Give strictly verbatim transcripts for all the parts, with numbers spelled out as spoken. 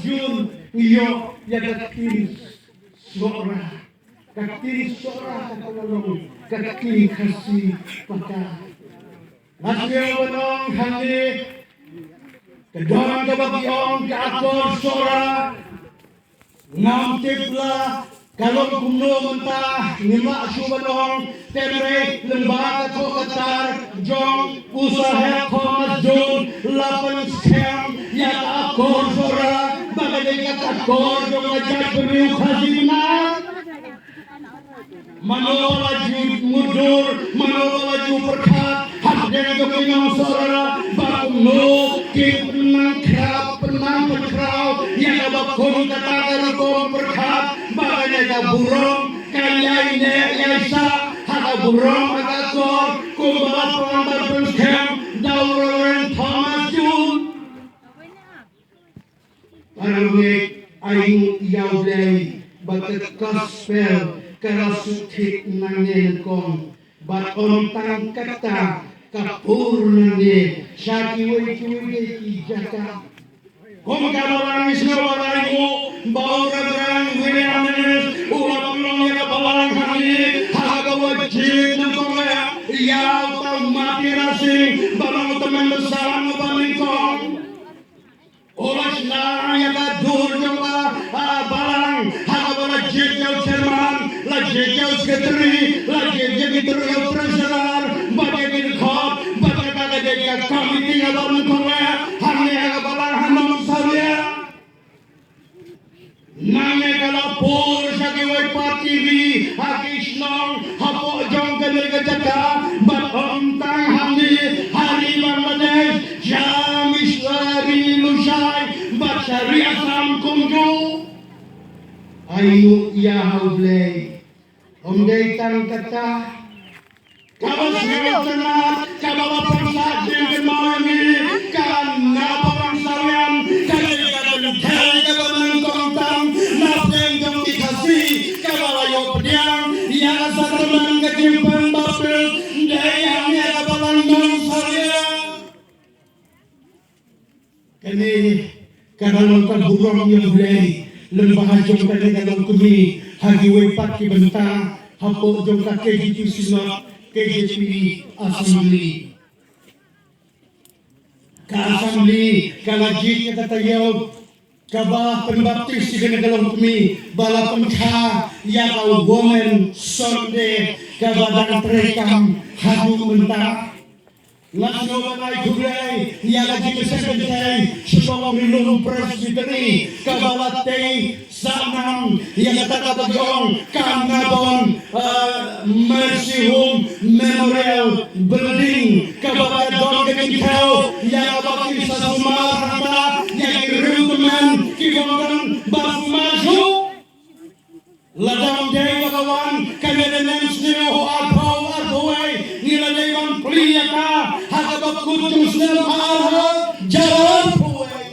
Jun ngi ïoh ïa ka ktien Sohra. Ka ktien Sohra ka la long ka ktien Khasi paka. Nga sngew ban ong hangne, ka don kaba ki ong ka akor Sohra. Ngam tip la ka long kumno mynta, ngim lah shuh ban ong, hynrei lyngba ka thoh ka tar jong u Saheb Thomas Jones la pynskhem ïa ka akor Sohra ba ka dei ka akor jong ka jaitbynriew Khasi Pnar. Mano ba la ju mutdur, mano ba la ju pyrkhat hapdeng jong ki nong Sohra ba kumno kin pynkhraw, pynkhraw ïa kaba kum kata ka rukom pyrkhat ba kane ka burom ka ïai neh ïai sah ha ka burom ha ka akor kumba la pynskhem da u Reverend Thomas Jones. Para bangeit, ainguh ïa U Blei ba ka gospel ka la shu thik nangne nyngkong. Bad ym tang katta, ka pur nangne sha kiwei kiwei de ki jaka. Kum ka balang, ngi sngew ba la ainguh ba u Reverend William Dennis u la pynlong ïa ka balang hangne ha kaba jied nyngkong ïa uta u Martin Singh ba long u tymmen basan uba nyngkong. U la shna ïa ka dur jong ka, ah, balang ha kaba la jied ïa u chairman, la jied ïa u secretary, la jied ïa ki tre-, ïa u treasurer bad ïa ki dkhot bad kata ka dei ka committee kaba nyngkong eh hangne ha ka balang ha Nongsawlia. Nangne ka la pur sha kiwei pat ki ri ha ki shnong hapoh jong kane ka jaka bad ym tang hangne, ha ri Bangladesh, sha ri Lushai bad sha ri Assam kumjuh. Ainguh ïa U Blei. Ym dei tang kata, kaba sngewtynnat, kaba la pynshah jingkynmaw ïa ngi, ka na Palang Sawian, ka dei ka kynthei kaba nyngkong tam na pdeng jong ki Khasi kaba la ïoh pdiang ïa ka sakramen ka jingpynbaptis, dei hangne ha ka balang Nongsawlia. Kane ka dang long ka burom ïa U Blei lyngba jong kane ka longkmie ha kiwei pat ki bynta hapoh jong ka K J P Synod, K J P Assembly. Ka Assembly ka la jied ïa ka taïew kaba pynbaptis ïa kane ka longkmie ba la pynkha ïa ka Women Sunday kaba dang treikam haduh mynta. Nga sngew ban ai khublei ïa ka jingïaseng kynthei Shillong Ri Lum Presbytery kaba la tei sahnam ïa kata kaba ki ong ka Nabon, eh, Mercy Home Memorial Building kaba ka don ka jingthew ïa kaba kin sa sumar hangta ïa ki riew tymmen ki bym don ba sumar shuh. Lada ym dei ba ka wan kane ka snem sniew ha u arphew arphew wei, ngi la dei ban plie ïa ka ha kaba kut jong u snem ha arphew hajar arphew wei.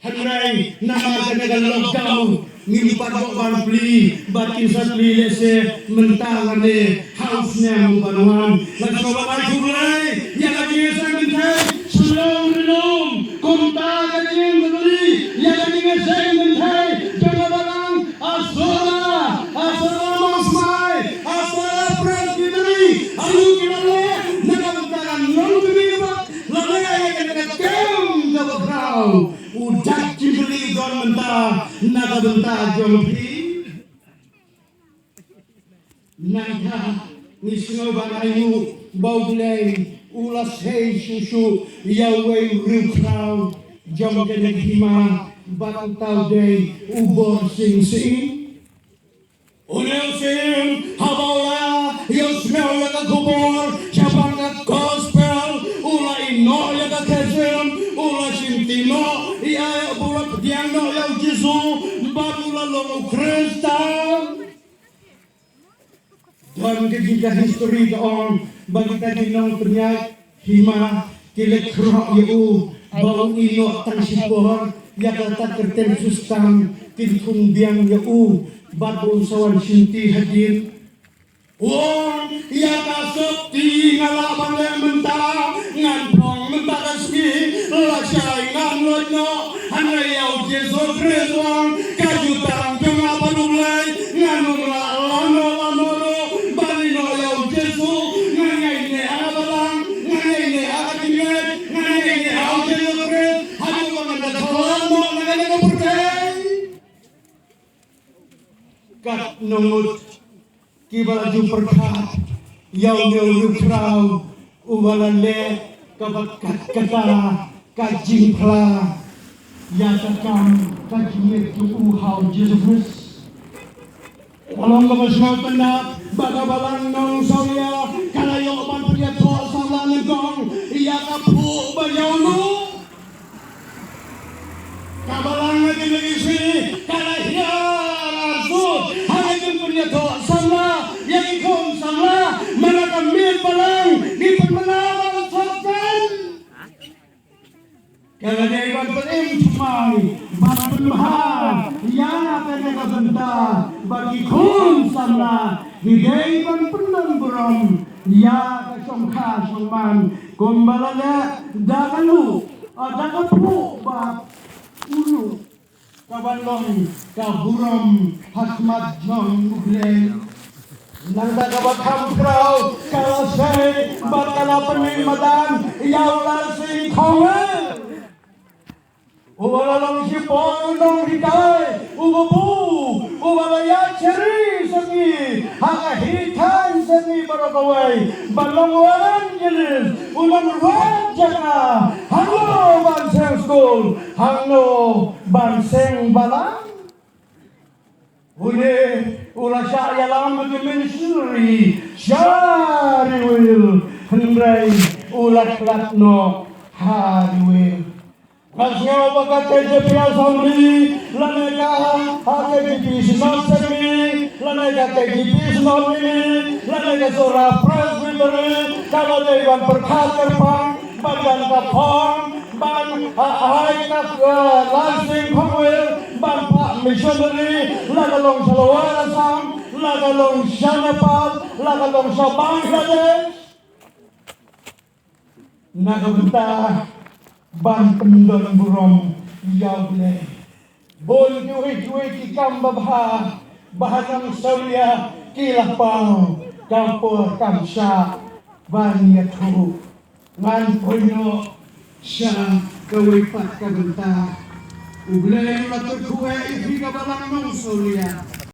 Hynrei namar kane ka lockdown ngim pat ïoh ban plie, bad kin sa plie lehse mynta lane ha u snem u ban wan. Nga sngew ban ai khublei ïa ka jingïaseng kynthei Shillong Ri Lum, kumta ka jingkylli ïa ka jingïaseng kynthei jong ka balang Asora, Asora Mawsmai, Asora Presbytery, aïu ki la leh na ka bynta ka longkmie, lane ïa kane ka kem kaba khraw. U dak jingkylli don mynta na ka bynta jong phi. Nangta ngi sngew ban ainguh ba U Blei u la sei shuh shuh ïa uwei u riewkhraw jong kane ka hima, bad uta u dei u Borsing Syiem. Une u Syiem haba u la ïohsngew ïa ka khubor shaphang ka gospel, u la ïehnoh ïa ka Khristan, u la shimti noh ïa, u la pdiang noh ïa u Jisu, bad u la long u Khristan. Don ka jingkha history ka ong ba kita ki nongpynïaid hima ki leit khroh ïa u ba un ïehnoh tang shipor ïa kata ka kyrteng Khristan, kin khum biang ïa u bad ba un sa wan shimti hadien. U ong, ïa ka sopti nga lah ban leh mynta, ngan phong mynta ka sngi. Shai ngan leit noh, hynrei ïa u Jisu Khrist u ong, ka jutang jong nga bad U Blei, ngan ym lah lano lano ruh ban leit noh ïa u Jisu. Ngan ïaineh ha ka balang, ngan ïaineh ha ka jingngeit, ngan ïaineh ha u Jisu Khrist, haduh ba ngan da thoh lano na kane ka pyrthei. Kat nongut kiba la ju pyrkhat ïa une u riewkhraw uba la leh kaba kat kata ka jingphla ïa ka kam ka jingngeit jong u ha u Jisu Khrist. Ka long kaba sngewtynnat ba ka Balang Nongsawlia ka la ïoh ban pynïathoh samla nyngkong ïa ka phuh ba ïa u Ka Balang ha kine ki sngi ka la hiar arsut ha ka jingpynïathoh samla ïa ki khun samla. Mynta ka miet Balang ki pynbna ba la sot kan. Ka la dei ban pynim thymmai ban pynbha ïa kane ka bynta ba ki khun samla ki dei ban pyndon burom ïa ka shongkha shongman kumba la leh da ka luh, da ka phuh ba u luh. Ka ban long ka burom ha khmat jong U Blei. Nangta kaba kham khraw ka la sei bad ka la pynmih madan ïa u Larsing Khongwel. Uba la long shipor nonghikai uba buh, uba la ïaid shari sha ngi ha ka hi thaiñ sha ngi baroh kawei, ba long u evangelist, u nongrwai jaka, hangno ban seng skul, hangno ban seng balang. Une u la shah ïalam ha ki missionary sha Riwil, hynrei u la khlad noh ha Riwil. Nga sngew ba ka K J P Assembly lane ka, ha, K J P Synod Assembly lane ka K J P Synod Mini lane ka Sohra Presbytery ka la dei ban pyrkhat kyrpang ban jan ka form ban, ha, hai ka, eh, Larsing Khongwel ban phah missionary, la ka long sha Lower Assam, la ka long sha Nepal, la ka long sha Bangladesh. Na ka bynta ban pyndon burom ïa U Blei. Bun kiwei kiwei ki kam babha ba ha Nongsawlia ki la paw, kam por kam shah ban ïathuh. Ngan poi noh sha kawei pat ka bynta. U Blei u la kyrkhu ïa phi ka Balang Nongsawlia.